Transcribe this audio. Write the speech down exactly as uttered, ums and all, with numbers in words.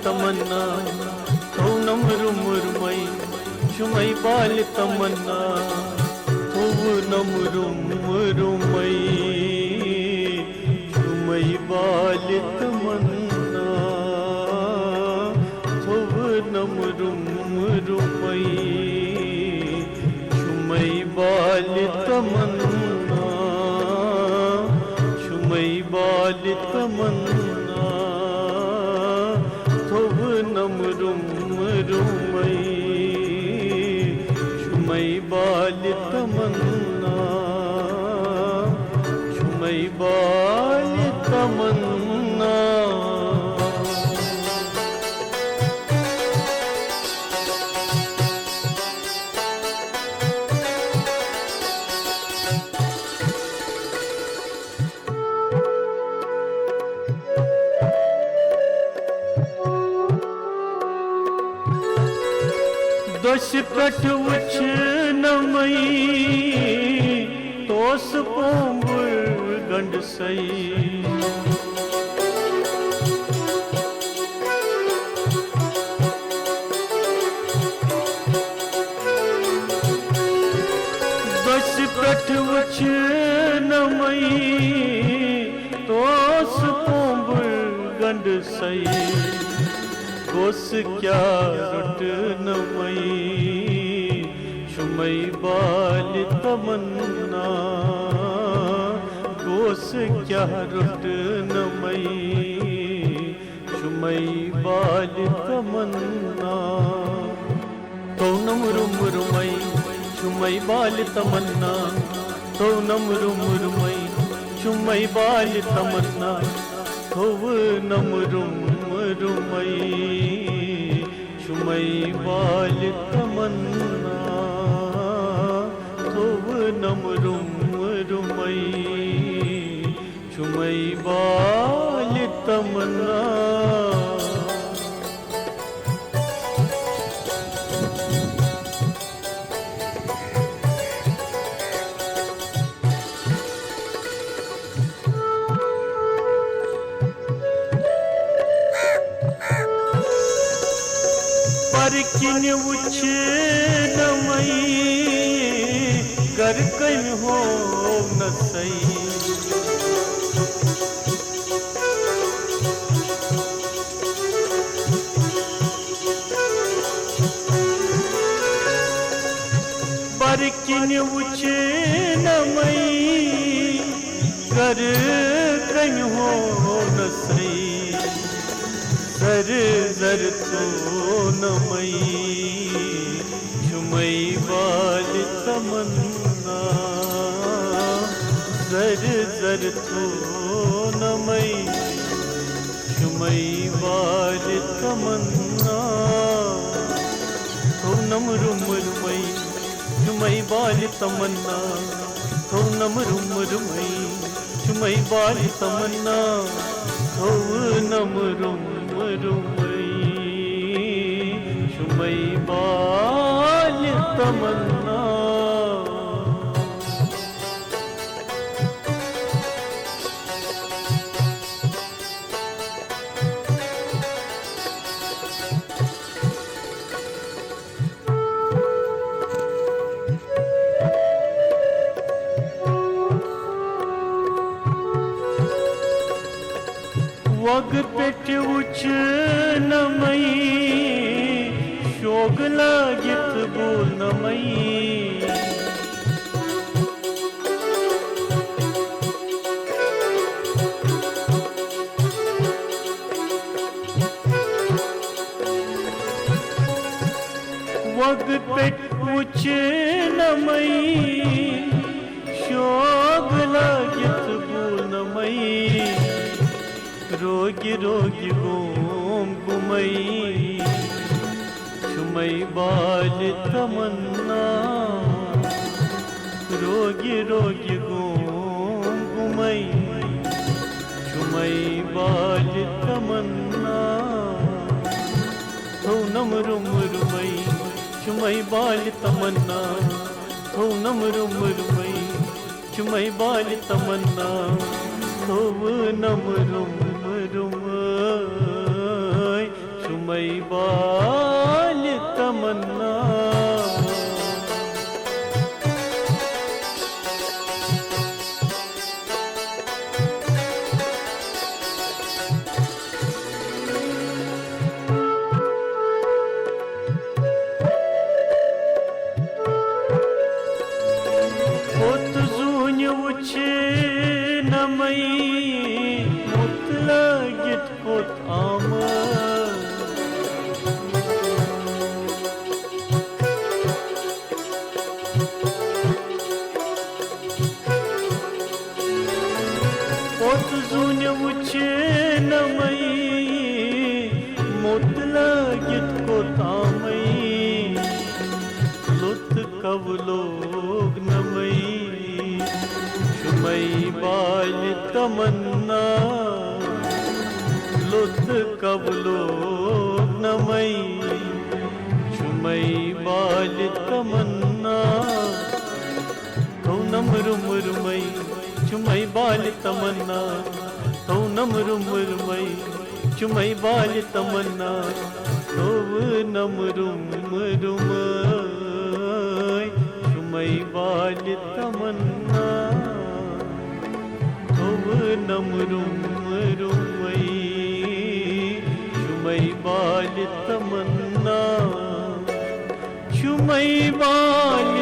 تمنا، تھوونم روم رومے، چھُمے بالہِ تمنا، تھوونم روم رومے، چھُمے بالہِ تمنا، تھوونم روم رومے، چھُمے بالہِ تمنا، چھُمے بالہِ تمنا، تھوونم روم رومے، چھُمے بالہِ تمنا، چھُمے بالہِ تمنا۔ دٔسۍ پٮ۪ٹھ وٕچھنَمَے توسہٕ پومبُر گنٛڈٕ سَے۔ دٔسۍ پٮ۪ٹھ وٕچھنَمَے توسہٕ پومبُر گنٛڈٕ سَے۔ گوٚژھ کیٛاہ روٚٹنَمَے، چھُمَے بالہِ تمنا۔ گوٚژھ کیٛاہ روٚٹنَمَے، چھُمَے بالہِ تمنا۔ تھوونم روم رومے، چھُمَے بالہِ تمنا۔ تھوونم روم رومے، چھُمَے بالہِ تمنا۔ تھوونم روم رومے، چھُمَے بالہِ تمنا۔ تھوونم روم رومے، چھُمَے بالہِ تمنا۔ پرٕ کِنۍ وٕچھنَمَے گرٕ کٔمۍ ہوو نہ سَے۔ پرٕ کِنۍ وٕچھنَمَے گرٕ کٔمۍ ہوو نہ سَے۔ زر زر تھوونَمَے، چھُمَے بالہِ تمنا۔ زر زر تھوونَمَے، چھُمَے بالہِ تمنا۔ تھوونم روم رومے، چھُمَے بالہِ تمنا۔ تھوونم روم رومے، چھُمَے بالہِ تمنا۔ تھوونم روم رومے، چھُمَے بالہِ تمنا۔ وۄگہٕ پٮ۪ٹھِ وٕچھنَمَے، شوگہٕ لٲگِتھ بولنَمَے۔ وۄگہٕ پٮ۪ٹھِ وٕچھنَمَے، شوگہٕ لٲگِتھ بولنَمَے۔ روگہِ روگہِ گوم گُمے، چھُمَے بالہِ تمنا۔ روگہِ روگہِ گوم گُمے، چھُمَے بالہِ تمنا۔ تھوونم روم رومے، چھُمَے بالہِ تمنا۔ تھوونم روم رومے، چھُمَے بالہِ تمنا۔ تھوونم روم رومے، مئی بالہِ تمنا۔ کوٚت زوٗنہِ وٕچھِ نہ مئی، موٚت لٲگِتھ کوٚت آمٕژ۔ کوٚت زوٗنہِ وٕچھِ نہ مئی، موٚت لٲگِتھ کوٚت آمٕے۔ لوٚت کب لوگ نہ مئی، چھُ مئی بالہِ تمنا۔ لوٚت کب لوگ نہ مئی، چھُ مئی بالہِ تمنا۔ تھوٚونم رُمہٕ رُمے، چھُ مئی بالہِ تمنا۔ تھوٚونم رُمہٕ رُمے، چھُ مئی بالہِ تمنا۔ تھوٚونم رُمہٕ رُمے، چھُ مئی بالہِ تمنا۔ تھوٚونم رُمہٕ رُمے، چھُ مئی بالہِ تمنا۔ چھُ مئی بالہِ